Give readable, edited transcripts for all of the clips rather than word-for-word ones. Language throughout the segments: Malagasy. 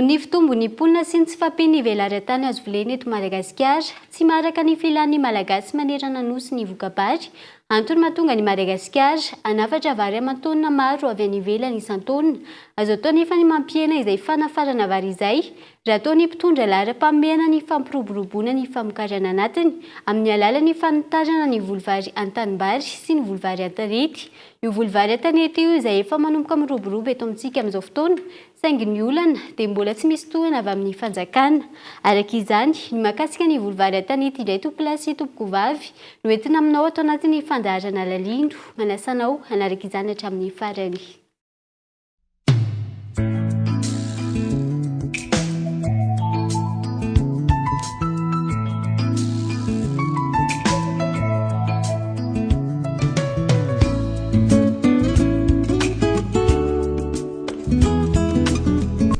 Noho ny fitombon'ny mponina sy ny tsy fahampian'ny velaran-tany azo volena eto Madagasikara, tsy maharaka ny filan'ny Malagasy manerana Nosy ny voka-bary, antony mahatonga an'i Madagasikara hanafatra vary aman-taonina maro avy any ivelany isan-taona. Azo atao anefa ny mampihena izay fanafarana vary izay raha toa ny mpitondra laharam-pahamehana ny fampiroboroboana ny famokarana anatiny amin'ny alalan'ny fanitarana ny voly vary an-tanimbary sy ny voly vary an-tanety. Io voly vary an-tanety io izay efa manomboka miroborobo eto amintsika amin'izao fotoana Saingy ny olana dia mbola tsy misy tohana avy amin'ny fanjakana. Araka izany, ny mahakasika ny voly vary an-tanety indray tompolahy sy tompokovavy no entina aminao ato anatin'ny fandaharana Lalino. Manasa anao hanaraka izany hatramin'ny farany.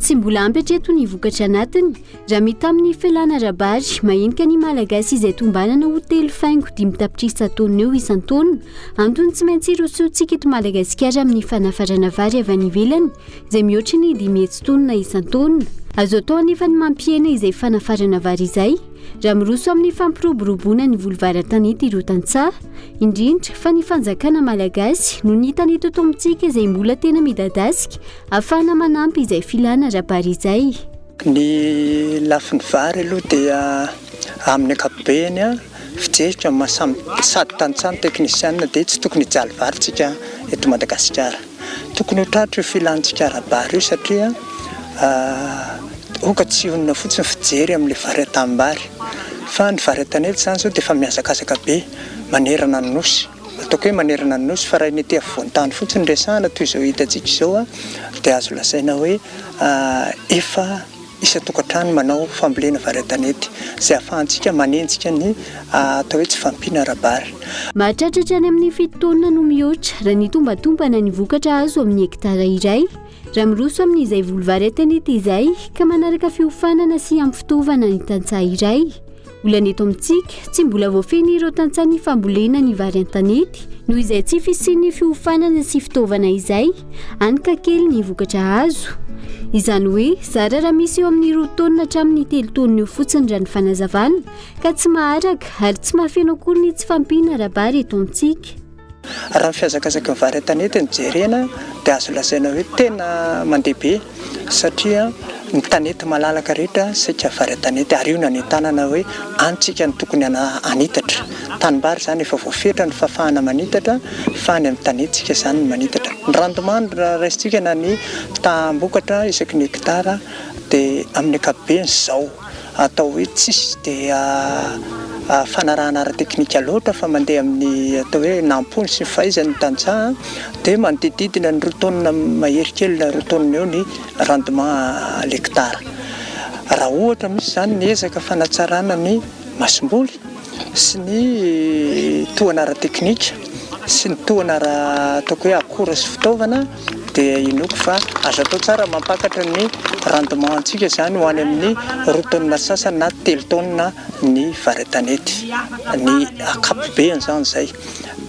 Tsy mbola ampy hatreto ny vokatra anatiny raha mitaha amin'ny felana ara-bary mahenika ny Malagasy izay tombanana ho 3,5 tapitrisa taonina eo isan-taona. Antony tsy maintsy hirosoantsika eto Madagasikara amin'ny fanafarana vary avy any ivelany izay mihoatra ny 500 taonina isan-taona. Azo atao anefa ny mampihena izay fanafarana vary izay Raha miroso amin'ny fampiroboroboana ny voly vary an-tanety ireo tantsaha, indrindra fa ny fanjakana malagasy no ny tanety eto amintsika izay mbola tena midadasika ahafahana manampy izay filana ara-bary izay. Ny lafiny vary aloha dia amin'ny ankapobeny fijeriko amin'ny maha samy sady tantsaha no teknisianina dia tsy tokony hijaly vary tsika eto Madagasikara. Tokony ho tratra io filantsika ara-bary io satria Aoka tsy hionona fotsiny fijery amin'ilay vary an-tanimbary fa ny vary an-tanety izany izao dia efa mihazakazaka be manerana ny Nosy. Ataoko hoe manerana ny Nosy fa raha ny ety afovoan-tany fotsiny no resahana toy izao hitantsika izao dia azo lazaina hoe efa isan-tokantrano manao fambolena vary an-tanety izay ahafahantsika manenjika ny atao hoe tsy fahampiana ara-bary. Mahatratra hatrany amin'ny fito taonina no mihoatra raha ny tombatombana ny vokatra azo amin'ny hektara iray. Raha miroso amin'izay voly vary an-tanety izay ka manaraka fiofanana sy ampy fitaovana ny tantsaha iray. Olana eto amintsika, tsy mbola voafehy ireo tantsaha ny fambolena ny vary an-tanety noho izay tsy fisian'ny fiofanana sy fitaovana izay, hany ka kely ny vokatra azo. Izany hoe zara raha misy eo amin'ny roa taonina hatramin'ny telo taonina eo fotsiny raha ny fanazavana ka tsy maharaka ary tsy mahafeno akory ny tsy fahampiana ara-bary eto amintsika. Raha ny fihazakazaky ny vary an-tanety no jerena dia azo lazaina hoe tena mandeha be satria ny tanety malalaka rehetra saika vary an-tanety ary io no anentanana hoe any tsika no tokony hanitatra. Tanimbary izany efa voafetra ny fahafahana manitatra fa any amin'ny tanety tsika izany no manitatra. Ny rendement raha raisintsika na ny taham-bokatra isaky ny hekitara dia amin'ny ankapobeny izao. atao hoe tsisy dia fanarahana ara-teknika loatra fa mandeha amin'ny atao hoe nampony sy ny fahaizany ny tantsaha dia manodidididina ny roa taonina mahery kely na roa taonina eo ny rendement à l'hectare. Raha ohatra misy izany ny ezaka fanatsarana ny masomboly sy ny tohana ara-teknika sy ny tohana ara ataoko hoe akora sy fitaovana dia inoako fa azo atao tsara mampakatra ny rendement antsika izany ho any amin'ny roa taonina sasany na telo taonina ny vary an-tanety, ny ankapobeny izany izay.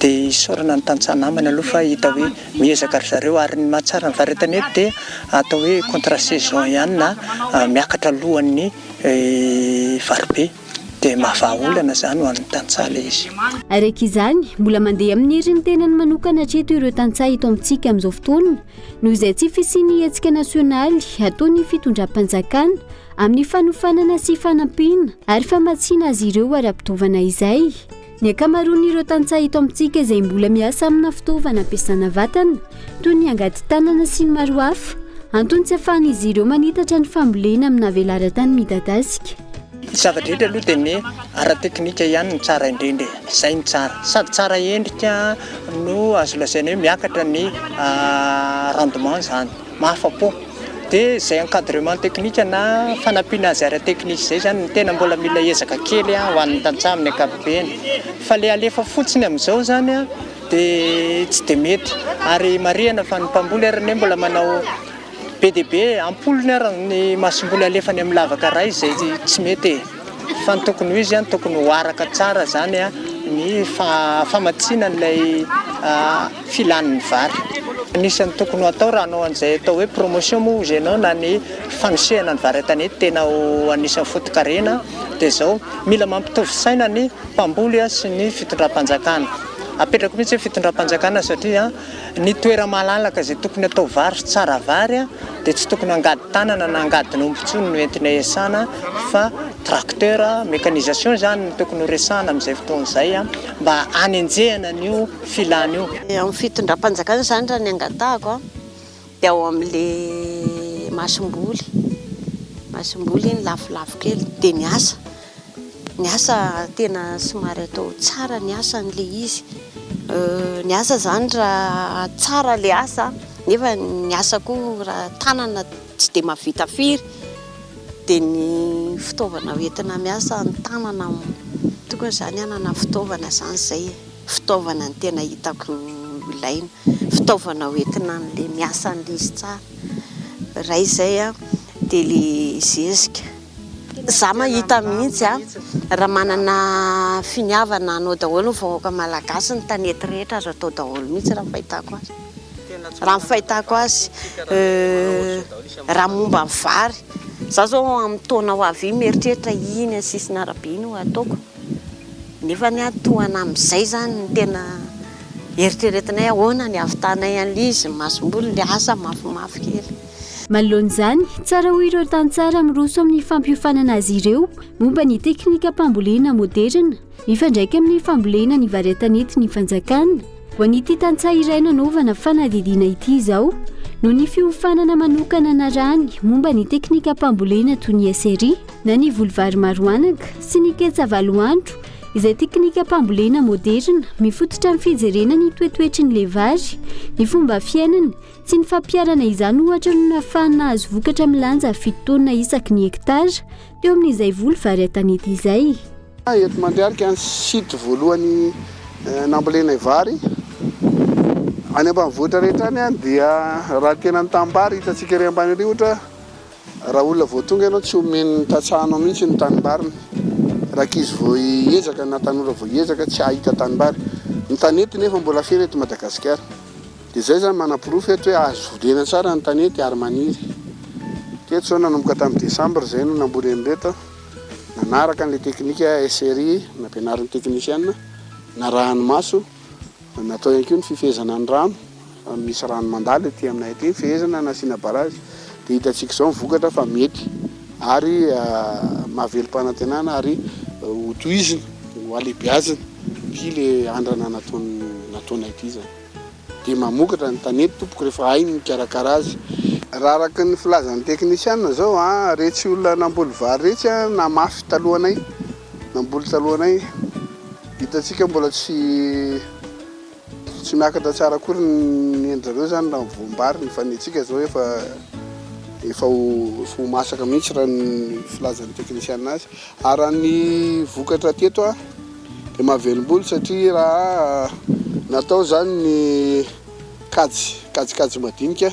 Dia isaorana ny tantsaha namana aloha fa hita hoe miezaka ry zareo ary ny mahatsara ny vary an-tanety dia atao hoe contre saison ihany na miakatra alohan'ny vary be. Dia mahavaha olana izany ho an'ny tantsaha ilay izy. Araka izany, mbola mandeha amin'ny herin'ny tenany manokana hatreto ireo tantsaha eto amintsika amin'izao fotoana noho izay tsy fisian'ny hetsika nasionaly ataon'ny fitondram-panjakana amin'ny fanofanana sy fanampiana ary famatsiana azy ireo ara-pitaovana izay. Ny ankamaroan'ireo tantsaha eto amintsika izay mbola miasa amina fitaovana ampiasana vatana, toy ny angady tanana sy ny maro hafa, antony tsy ahafahan'izy ireo manitatra ny fambolena amina velaran-tany midadasika. Ny zava-drehetra aloha dia ny ara-teknika ihany no tsara indrindra e! Izay no tsara. Sady tsara endrika no azo lazaina hoe miakatra ny rendement izany. Mahafa-po. Dia izay encadrement technique na fanampiana azy ara-teknika izay izany no tena mbola mila ezaka kely ho an'ny tantsaha amin'ny ankapobeny. Fa ilay alefa fotsiny amin'izao izany dia tsy dia mety. Ary marihana fa ny mpamboly ary anie mbola manao be dia be, am-polony ary ny masomboly alefany amin'ny lavaka iray izay tsy mety e. Fa ny tokony ho izy, tokony ho araka tsara izany ny famatsiana an'ilay filan'ny vary. Anisan'ny tokony ho atao raha hanao an'izay atao hoe promotion moa hozy ianao na ny fanosehana ny vary an-tanety tena ho anisan'ny foto-karena dia izao, mila mampitovy saina ny mpamboly sy ny fitondram-panjakana. Apetrako mihitsy hoe fitondram-panjakana satria ny toera-malalaka izay tokony atao vary sy tsara vary dia tsy tokony angady tanana na angadin'omby intsony no entina iasana fa tracteur, mécanisation izany no tokony ho resahana amin'izay fotoana izay mba hanenjehana an'io filana io. Amin'ny fitondram-panjakana izany raha ny angatahako dia ao amin'ilay masomboly, masomboly iny lafolafo kely dia ny asa, ny asa tena somary atao tsara ny asan'ilay izy, ny asa izany raha tsara ilay asa nefa ny asa koa raha tanana tsy dia mahavita firy dia ny fitaovana hoentina miasa ny tanana tokony izany hanana fitaovana izany izay e, fitaovana no tena hitako ilaina, fitaovana hoentina an'ilay miasa an'ilay izy tsara, iray izay an, dia ilay zezika. Za mahita mihitsy a, raha manana finiavana hanao daholo ny vahoaka malagasy ny tanety rehetra azo atao daholo mihitsy raha ny fahitako azy. Raha ny fahitako azy, raha momba ny vary, za zao amin'ny taona ho avy iny mieritreritra iny amin'ny sisin'arabe iny ho ataoko, nefa ny ahy tohana amin'izay zany no tena eritreretinay ahoana ny hahavitanay an'ilay izy, ny masomboly, ilay asa mafimafy kely. Manoloana izany, tsara hoy ireo tantsaha raha miroso amin'ny fampiofanana azy ireo momba ny teknikam-pambolena moderina mifandraika amin'ny fambolena ny vary an-tanety ny fanjakana. Ho an'ity tantsaha iray nanaovana fanadihadiana ity izao, noho ny fiofanana manokana narahany momba ny teknikam-pambolena toy ny SRI na ny voly vary maro anaka sy ny ketsa valoandro izay teknikam-pambolena moderina mifototra amin'ny fijerena ny toetoetry ny vary, ny fomba fiainany, Tsy ny fampiharana izany ohatra no nahafahany nahazo vokatra milanja fito taonina isaky ny hektara teo amin'izay voly vary an-tanety izay. Eto Mandriarika ny site voalohany nambolenay vary. Any ambanivohitra rehetra any dia raha tena ny tanimbary hitantsika ery ambany ery ohatra, raha olona vao tonga ianao tsy omen'ny tantsahanao mihitsy ny tanimbariny. Raha ankizy vao hiezaka na tanora vao hiezaka tsy hahita tanimbary. Ny tanety nefa mbola feno eto Madagasikara. Dia izay izany manaporofo eto hoe azo volena tsara ny tanety ary maniry. Teto izao nanomboka tamin'ny desambra izay no namboly an'ireto, nanaraka an'ilay teknika SRI nampianarin'ny teknisiana, narahany maso, natao ihany koa ny fifehezana ny rano, fa misy rano mandalo ety aminay aty, fehezana nasiana barrage, dia hitantsika izao ny vokatra fa mety ary mahavelom-panantenana ary hotohizina, ho halehibeazina ity ilay andrana nataonay ity izany. Dia mamokatra ny tanety tompoko rehefa hay ny mikarakara azy. Raha araka ny filazan'ny teknisiana izao an, retsy olona namboly vary retsy an, namafy talohanay, namboly talohanay, hitantsika mbola tsy tsy miakatra tsara akory ny an-dry zareo izany raha ny voam-bariny fa ny antsika izao efa efa ho efa ho masaka mihitsy raha ny filazan'ny teknisiana azy. Ary raha ny vokatra teto an, Dia mahavelom-bolo satria raha natao izany ny kajy, kajikajy madinika,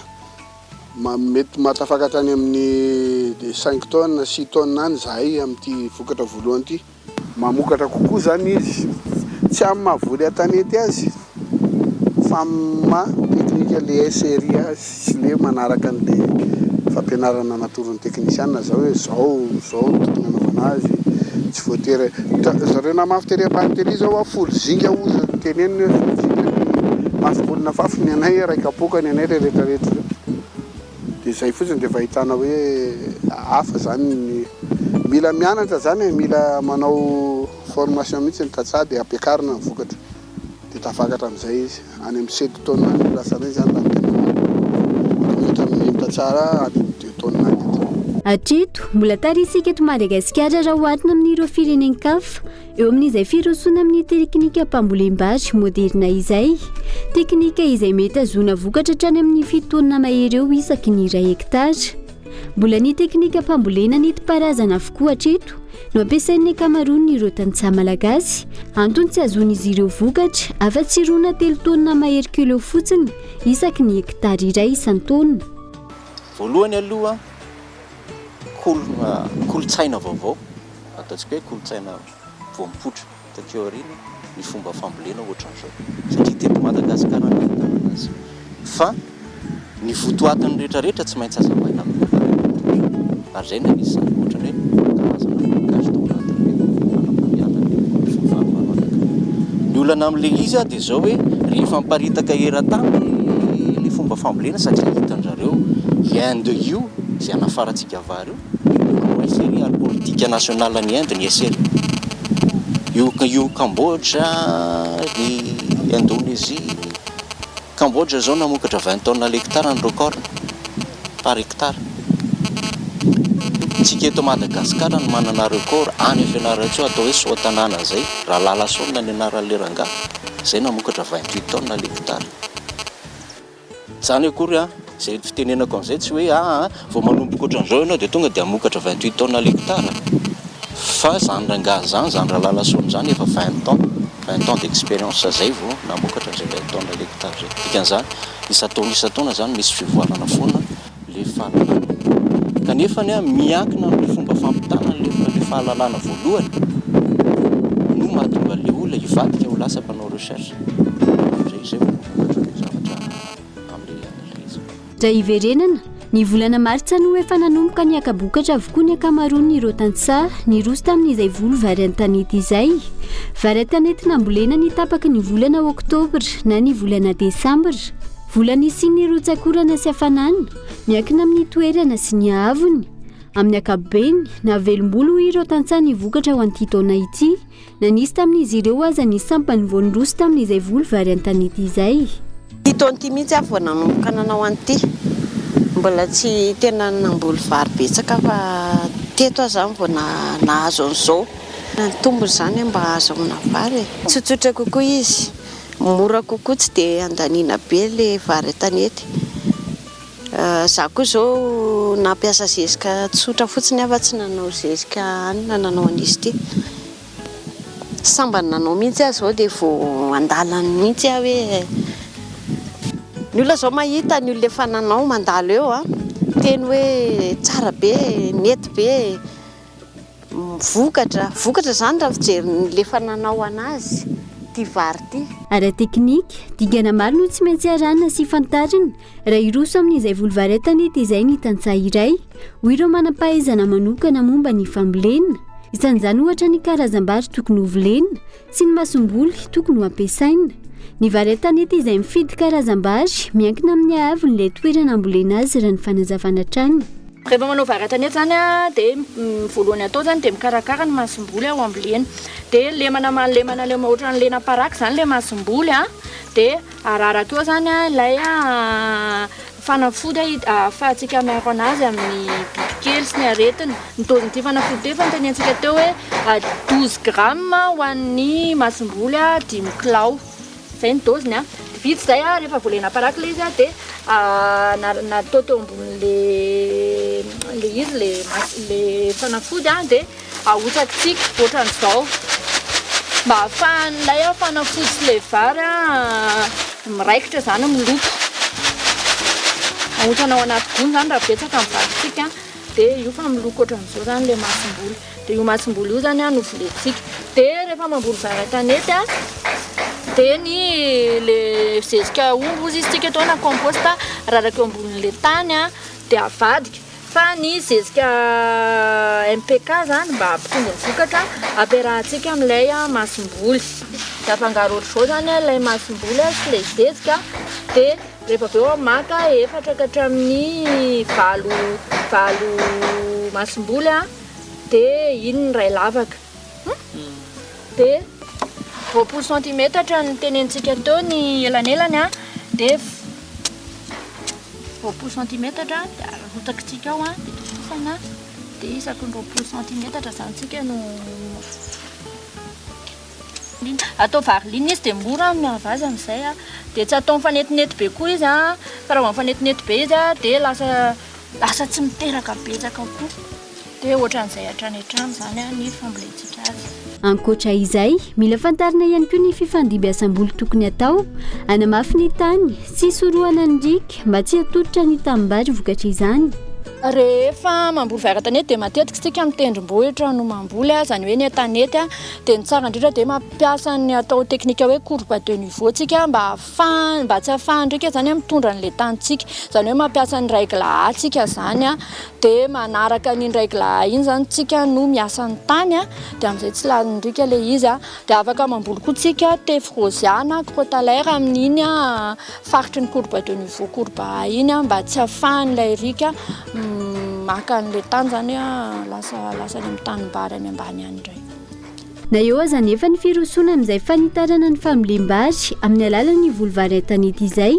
mety mahatafakatra any amin'ny cinq tonnes, six tonnes any izahay amin'ity vokatra voalohany ity. Mamokatra kokoa izany izy, tsy amin'ny maha voly an-tanety azy fa amin'ny maha teknika le SRI azy sy le manaraka an'le fampianarana natoron'ny teknisiana zao hoe zao zao no tokony hanaovana azy, tsy voatery zareo namafy tery ambany tery zao a folo zinga hozy no teneniny hoe folo zinga ny masomboly nafafy ny anay iray kapoaka ny anay re rehetra rehetra reo de zay fotsiny de efa ahitana hoe hafa zany ny mila mianatra zany e mila manao formation mihitsy ny tantsaha de ampiakarina ny vokatra de tafakatra amizay izy any amin'ny sept tonnes any no lasanay zany raha ny tena marina ohatra amin'ny tantsaha any amin'ny deux tonnes any. Hatreto, mbola tara isika eto Madagasikara raha oharina amin'ireo firenen-kafa eo amin'izay firosoana amin'ny teknikam-pambolem-bary moderina izay. Teknika izay mety hahazoana vokatra hatrany amin'ny fito taonina mahery eo isaky ny iray hektara. Mbola ny teknikam-pambolena nentim-paharazana avokoa hatreto no ampiasain'ny ankamaroan'ireo tantsaha malagasy. Antony tsy hahazoan'izy ireo vokatra afa-tsy roa na telo taonina mahery kely eo fotsiny isaky ny hektara iray isan-taona. Voalohany aloha, kolontsaina vaovao, ataontsika hoe kolontsaina vao mipoitra taty aoriana ny fomba fambolena ohatran'izao satria teto Madagasikara no nahitana azy. Fa ny votoatiny rehetra rehetra tsy maintsy hazavaina amin'ny olona rehetra. Ary izay no anisan'ny ohatran'ny hoe karazana blocage tao anatin'ilay fanapariahana ny voly vary maro anaka. Ny olana amin'ilay izy dia izao hoe rehefa miparitaka eran-tany ilay fomba fambolena satria hitan-dry zareo i Inde io izay anafarantsika vary io, manao SRI ary politique nationale an'i Inde ny SRI. Io io Cambodge, ny Indonésie, Cambodge zao namokatra 20 tonnes à l'hectare ny record par hectare. Tsika eto Madagascar no manana record any Fianarantsoa atao hoe Soatanàna zay, Ralalason ny anaran'le rangahy zay namokatra 28 tonnes à l'hectare. Zany akory an, zay fitenenako an'izay tsy hoe aa vao manomboka ohatran'izao ianao dia tonga dia hamokatra 28 tonnes à l'hectare fa zany rangahy zany, zany Ralalason zany efa 20 ans, 20 ans d'expérience zay vao namokatra an'izay 20 tonnes à l'hectare zay. Dikan'izany isan-taona isan-taona zany misy fivoarana foana le fahalalana. Kanefa ny miankina amin'ny fomba fampitana le fahalalana voalohany no mahatonga an'le olona hivadika ho lasa mpanao recherche. Zay zay vao mamokatra le zavatra amin'le izy. Raha hiverenana, ny volana martsa no efa nanomboka niaka-bokatra avokoa ny ankamaroan'ireo tantsaha niroso tamin'izay voly vary an-tanety izay. Vary an-tanety nambolena ny tapaky ny volana oktobra na ny volana desambra. Vola nisian'ny rotsak'orana sy hafanana, miankina amin'ny toerana sy ny haavony. Amin'ny ankapobeny, nahavelom-bolo hoy ireo tantsaha ny vokatra ho an'ity taona ity, na nisy tamin'izy ireo aza ny sampany vao niroso tamin'izay voly vary an-tanety izay. Ity taona ity mihitsy aho vao nanomboka nanao an'ity. Mbola tsy tena namboly vary betsaka fa teto aho izany vao nahazo an'izao. Ny tombony izany mba ahazoana vary e. Tsotsotra kokoa izy. Mora kokoa tsy dia andaniana be le vary an-tanety. Za koa zao nampiasa zezika tsotra fotsiny aho fa tsy nanao zezika hanina nanao an'izy ity. Sambany nanao mihitsy aho zao dia vao andalany mihitsy aho hoe ny olona zao mahita ny olona efa nanao mandalo eo an, miteny hoe tsara be, nety be. Vokatra, vokatra izany raha fijerin'ny efa nanao anazy ity vary ity. Ara-teknika, dingana maro no tsy maintsy arahina sy fantarina raha hiroso amin'izay voly vary an-tanety izay ny tantsaha iray, hoy ireo manam-pahaizana manokana momba ny fambolena. Isan'izany ohatra ny karazam-bary tokony hovolena sy ny masomboly tokony ho ampiasaina. Ny vary an-tanety izay mifidy karazam-bary miankina amin'ny haavon'ilay toerana ambolena azy raha ny fanazavana hatrany. Rehefa manao vary an-tanety izany dia ny voalohany atao izany dia mikarakara ny masomboly ao ambolena. Dia lemana lemana lemana ohatran'ny lena paraky izany ilay masomboly dia araraka eo izany ilay fanafody ahafahantsika miaro anazy amin'ny bibikely sy ny aretina. Ny dôzin'ity fanafody ity efa notenenintsika teo hoe 12 grammes ho an'ny masomboly dimy kilao. Zay ny dose-ny a. De vita izay a, rehefa voalena paraky ilay izy a, dia natao teo ambonin'le le izy le mas- le fanafody a, dia ahotsakitsika ohatran'izao mba ahafahan'ilay fanafody sy ilay vary a miraikitra izany miloko. Ahontsana ao anaty gony izany raha betsaka ny varintsika dia io fa miloko ohatran'izao izany ilay masomboly. Dia io masomboly io zany no volentsika. Dia rehefa mamboly vary an-tanety a, dia ny le zezika omby hozy izy tsika atao na compost araraka eo ambonin'le tany a, dia avadika. Fa ny zezika NPK zany mba hampitombo ny vokatra ampiarahantsika amin'ilay masomboly. Dia afangaro ohatr'izao zany ilay masomboly sy ilay zezika, dia rehefa avy eo maka efatra ka hatramin'ny valo masomboly a. Dia iny ny iray lavaka. Dia 20 centimetatra no tenenintsika teo ny elanelany a. Dia 20 centimetatra dia arotakitsika ao a, dia totofana, dia isaky ny 20 centimetatra izany tsika no atao varilina izy dia mora ny miava azy amin'izay a. Dia tsy atao mifanetinety be koa izy a, fa raha vao mifanetinety be izy a dia lasa Lasa tsy miteraka betsaka koa. Dia ohatran'izay hatrany hatrany izany ny fambolentsika azy. Ankoatra izay, mila fantarina ihany koa ny fifandimbiasam-boly tokony hatao, hanamafy ny tany sy hisorohana ny riaka mba tsy hatototra ny tanimbary vokatr'izany. Rehefa mamboly vary an-tanety dia matetika isika amin'ny tendrombohitra no mamboly, izany hoe ny an-tanety dia ny tsara indrindra dia mampiasa ny atao teknika hoe courbe de niveau tsika mba ahafahany mba tsy ahafahan'ny riaka izany mitondra an'ilay tanintsika, izany hoe mampiasa ny règle A tsika izany dia manaraka an'iny règle A iny izany tsika no miasa ny tany dia amin'izay tsy lanin'ny riaka ilay izy. Dia afaka mamboly koa tsika Tephrosia na Crotalaire amin'iny faritry ny courbe de niveau courbe A iny mba tsy ahafahan'ilay riaka maka an'ilay tany izany lasa lasa any amin'ny tanimbary any ambany any indray. Na eo aza anefa ny firosoana amin'izay fanitarana ny fambolem-bary amin'ny alalan'ny voly vary an-tanety izay,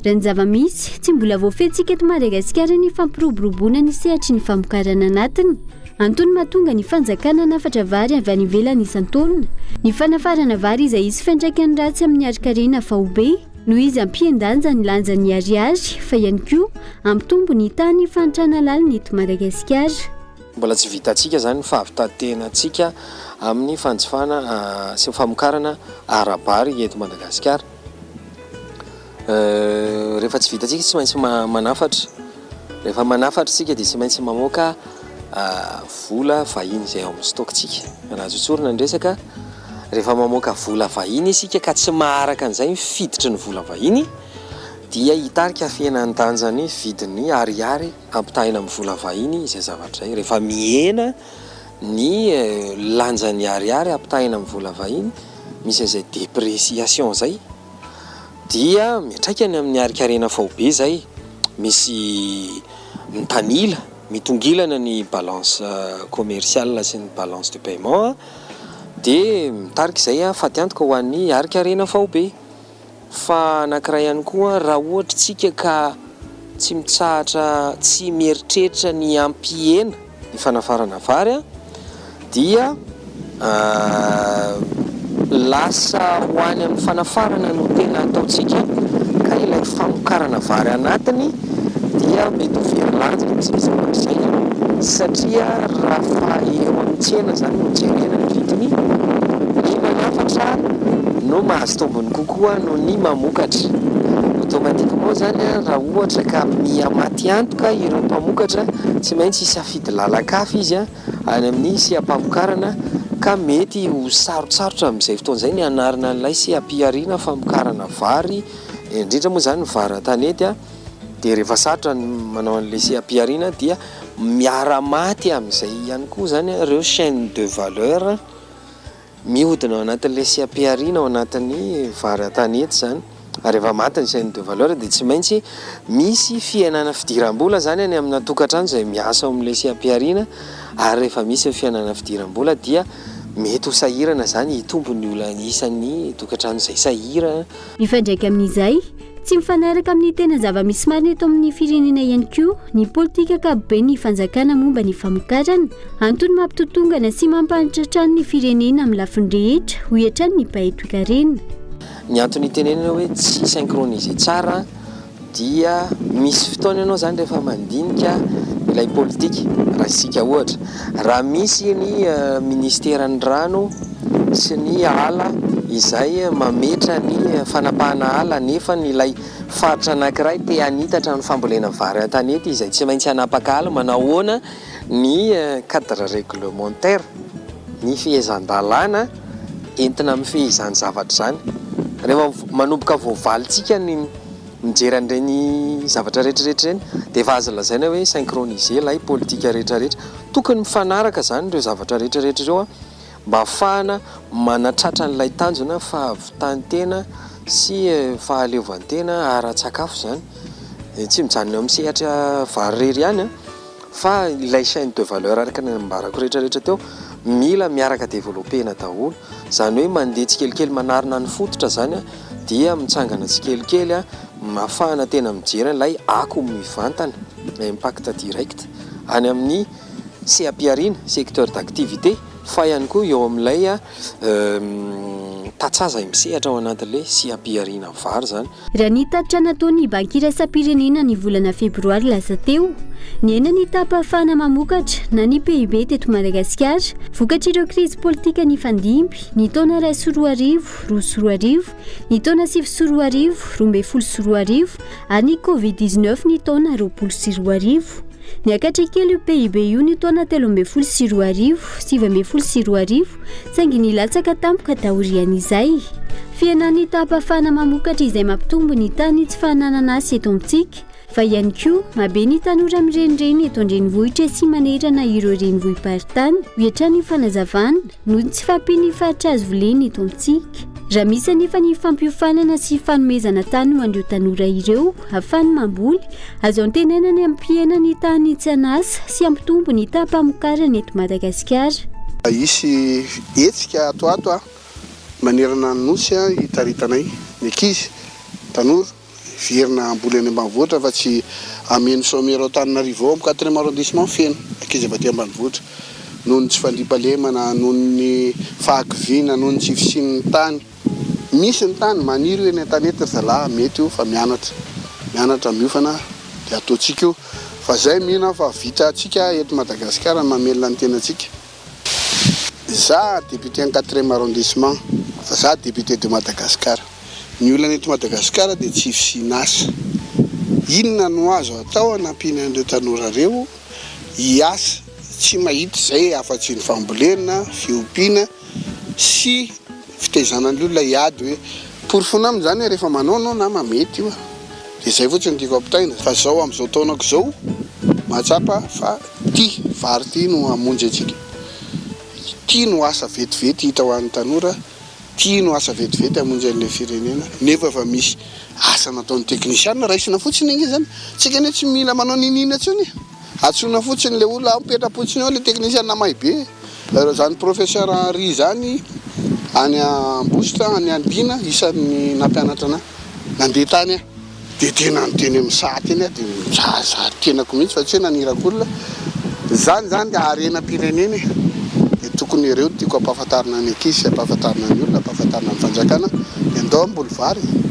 raha ny zava-misy, tsy mbola voafehintsika eto Madagasikara ny fampiroboroboana ny sehatry ny famokarana anatiny. Antony mahatonga ny fanjakana hanafatra vary avy any ivelany isan-taona ny fanafarana vary izay hisy fiantraikany ratsy amin'ny harin-karena faobe noho izy hampihen-danja ny lanjan'ny ariary fa ihany koa hampitombo ny tahan'ny fahantrana lalina eto Madagasikara. Mbola tsy vitantsika izany ny fahavitan-tenantsika amin'ny fanjifana sy ny famokarana ara-bary eto Madagasikara. Rehefa tsy vitantsika tsy maintsy manafatra, rehefa manafatra isika dia tsy maintsy mamoaka vola vahiny izay ao amin'ny stock-tsika. Raha azo tsorina ny resaka, rehefa mamoaka vola vahiny isika ka tsy maharaka an'izay ny fiditry ny vola vahiny dia hitarika fihenan-danjan'ny vidin'ny ariary ampitahaina amin'ny vola vahiny izay zavatra izay. Rehefa mihena ny lanjan'ny ariary ampitahaina amin'ny vola vahiny, misy an'izay dépréciation izay. Dia miantraikany amin'ny harinkarena faobe izay, misy mitanila, mitongilana ny balance commerciale sy ny balance de paiement dia mitarika izay fatiantoka ho an'ny harinkarena faobe. Fa anankiray ihany koa raha ohatra isika ka tsy mitsahatra tsy mieritreritra ny hampihena ny fanafarana vary dia lasa ho any amin'ny fanafarana no tena ataontsika ka ilay famokarana vary anatiny dia mety ho very lanja izay zavatra izay satria raha fa eo amin'ny tsena izany no jerena ny vidiny, ny manafatra no mahazo tombony kokoa noho ny mamokatra. Automatiquement izany raha ohatra ka miha maty antoka ireo mpamokatra tsy maintsy hisafidy lalan-kafa izy any amin'ny seha-pamokarana ka mety ho sarotsarotra amin'izay fotoana izay ny hanarina an'ilay seha-pihariana famokarana vary, indrindra moa izany ny vary an-tanety dia rehefa sarotra ny manao an'ilay seha-pihariana dia miara-maty amin'izay ihany koa izany ireo chaîne de valeur. Mihodina ao anatin'ilay seha-pihariana ao anatin'ny vary an-tanety izany, ary rehefa maty ny chaîne de valeur dia tsy maintsy misy fihenana fidiram-bola izany any amina tokantrano izay miasa ao amin'ilay seha-pihariana, ary rehefa misy ny fihenana fidiram-bola dia mety ho sahirana izany hitombo ny olona isan'ny tokantrano izay sahirana. Mifandraika amin'izay, tsy mifanaraka amin'ny tena zava-misy marina eto amin'ny firenena ihany koa ny politika ankapoben'ny fanjakana momba ny famokarana. Antony mampitotongana sy mampahantra hatrany ny firenena amin'ny lafiny rehetra, hoy hatrany ny mpahay toekarena. Ny antony itenenana hoe tsy synchronisé tsara dia misy fotoana ianao izany rehefa mandinika ilay politika, raisika ohatra, raha misy ny ministeran'ny rano sy ny ala izay mametra ny fanapahana ala nefa ny ilay faritra anankiray te hanitatra ny fambolena vary an-tanety izay tsy maintsy hanapaka ala, manahoana ny cadre réglementaire, ny fehezan-dalàna entina mifehy izany zavatra izany. Rehefa manomboka voavalintsika ny mijery an'ireny zavatra rehetra rehetra ireny dia efa azo lazaina hoe synchronisé ilay politika rehetra rehetra. Tokony mifanaraka izany ireo zavatra rehetra rehetra ireo mba hahafahana manatratra an'ilay tanjona fahavitan-tena sy fahaleovantena ara-tsakafo izany. Tsy mijanona eo amin'ny sehatra vary irery ihany fa ilay chaine de valeur araka ny nambarako rehetra rehetra teo mila miaraka developena daholo. Izany hoe mandeha tsikelikely manarina ny fototra izany dia mitsangana tsikelikely ahafahana tena mijery an'ilay ako mivantana, impact direct, any amin'ny seha-pihariana, secteur d'activité, fa ihany koa eo amin'ilay tantsaha izay misehatra ao anatin'ilay seha-pihariana vary izany. Raha ny tatitra nataon'ny Banky Iraisam-pirenena ny volana febroary lasa teo, nihena ny taham-pahafahana mamokatra na ny PIB teto Madagasikara vokatr'ireo krizy politika nifandimby ny taona 2001, 2002, ny taona 2009, 2012 ary ny Covid 19 ny taona 2020. Niakatra kely io PIB io ny taona 2013, 2019, saingy nilatsaka tampoka taorian'izay. Fihenan'ny taham-pahafahana mamokatra izay mampitombo ny tahan'ny tsy fananana asa eto amintsika, fa ihany koa mahabe ny tanora mirenireny eto an-drenivohitra sy manerana ireo renivohi-paritany, hoy hatrany ny fanazavana, noho ny tsy fahampian'ny faritra azo volena eto amintsika. Raha misy anefa ny fampiofanana sy fanomezana tany ho an'ireo tanora ireo ahafahany mamboly, azo antenaina ny hampihena ny tahan'ny tsy an'asa sy hampitombo ny taham-pamokarana eto Madagasikara. Hisy hetsika ato ato manerana ny Nosy hitaritanay ny ankizy, tanora. Hiverina hamboly any ambanivohitra fa tsy hameno sommier ao Antananarivo ao amin'ny quatrième arrondissement feno ankizy avy aty ambanivohitra noho ny tsy fandriampahalemana, noho ny fahakiviana, noho ny tsy fisian'ny tany. Misy ny tany, maniry io eny an-tanety ry zalahy, mety io fa mianatra, mianatra miofana dia ataontsika io fa zay mino aho fa vitantsika eto Madagasikara ny mamelona ny tenantsika. Za député ny quatrième arrondissement fa za député de Madagascar. Ny olana eto Madagascar dia tsy fisian'asa. Inona no azo atao hanampiana an'ireo tanora ireo hiasa? Tsy mahita izay afa-tsy ny fambolena, fiompiana sy fitaizana ny olona hiady hoe porofoina aminy izany hoe rehefa manao anao nama mety io a! Dia izay fotsiny no tiako ampitaina fa izao amin'izao taonako izao mahatsapa fa Ity vary ity no hamonjy antsika. Ity no asa vetivety hita ho an'ny tanora, ity no asa vetivety hamonjy an'ilay firenena. Nefa efa misy asa nataon'ny teknisiana, raisina fotsiny ange izany. Tsika anie tsy mila manao n'inon'inona intsony e. Antsoina fotsiny ilay olona, ao mipetra-potsiny ao ilay teknisiana mahay be. Izany professeur Henri izany any Ambositra, any Andina, isan'ny nampianatra anah. Nandeha tany aho. Dia tena niteny amin'ny saha teny aho dia mizahazaha tenako mihitsy fa tsy hoe naniraka olona. Izany izany dia harenam-pirenena e. Dia tokony ireo no tiako hampahafantarina ny ankizy sy hampahafantarina ny olona, hampahafantarina ny fanjakana. Dia ndao hamboly vary e.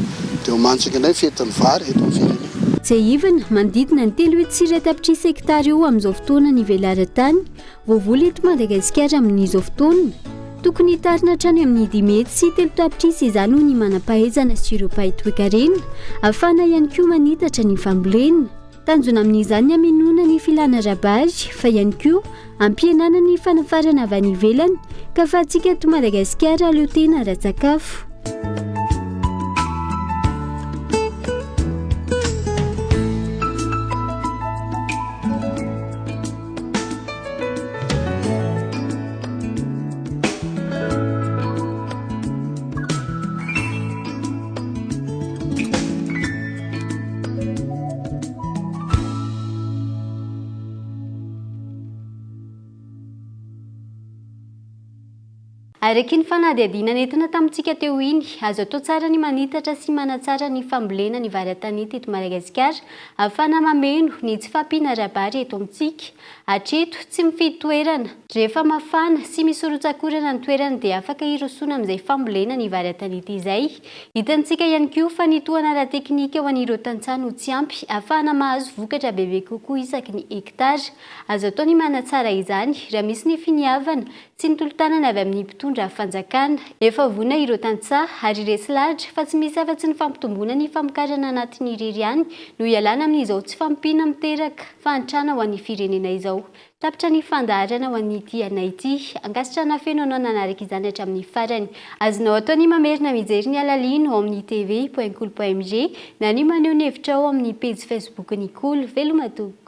Dia homanintsika indray ny fetin'ny vary eto amin'ny firenena. Tsiahivina, manodidina ny 300 tapitrisa hektara eo amin'izao fotoana ny velaran-tany Voavoly eto Madagasikara amin'izao fotoana. Tokony hitarina hatrany amin'ny 305 tapitrisa izany hoy ny manam-pahaizana sy ireo mpahay toekarena, ahafahana ihany koa manitatra ny fambolena. Tanjona amin'izany ny hamenoana ny filana ara-bary fa ihany koa hampihenana ny fanafarana avy any ivelany ka ahafahantsika eto Madagasikara hahaleo tena ara-tsakafo. Araka iny fanadihadiana nentina tamintsika teo iny, azo atao tsara ny manitatra sy manatsara ny fambolena ny vary an-tanety eto Madagasikara ahafahana mameno ny tsy fahampiana ara-bary eto amintsika. Hatreto, tsy mifidy toerana. Rehefa mafana sy misy rotsak'orana ny toerana dia afaka hirosoana amin'izay fambolena ny vary an-tanety izay. Hitantsika ihany koa fa ny tohana ara-teknika ho an'ireo tantsaha no tsy ampy ahafahana mahazo vokatra bebe kokoa isaky ny hektara. Azo atao ny manatsara izany raha misy ny finiavana sy ny tolo-tanana avy amin'ny mpitondra fanjakana. Efa vonona ireo tantsaha ary resy lahatra fa tsy misy afa-tsy ny fampitomboana ny famokarana anatiny irery ihany no hialana amin'izao tsy fahampiana miteraka fahantrana ho an'ny firenena izao. Tapitra ny fandaharana ho an'ity anay ity. Ankasitrahana feno anao nanaraka izany hatramin'ny farany. Azonao atao ny mamerina mijery ny alalino ao amin'ny tv point kolo point mg na ny maneho ny hevitrao ao amin'ny pejy Facebook-n'ny Kolo. Veloma tompoko.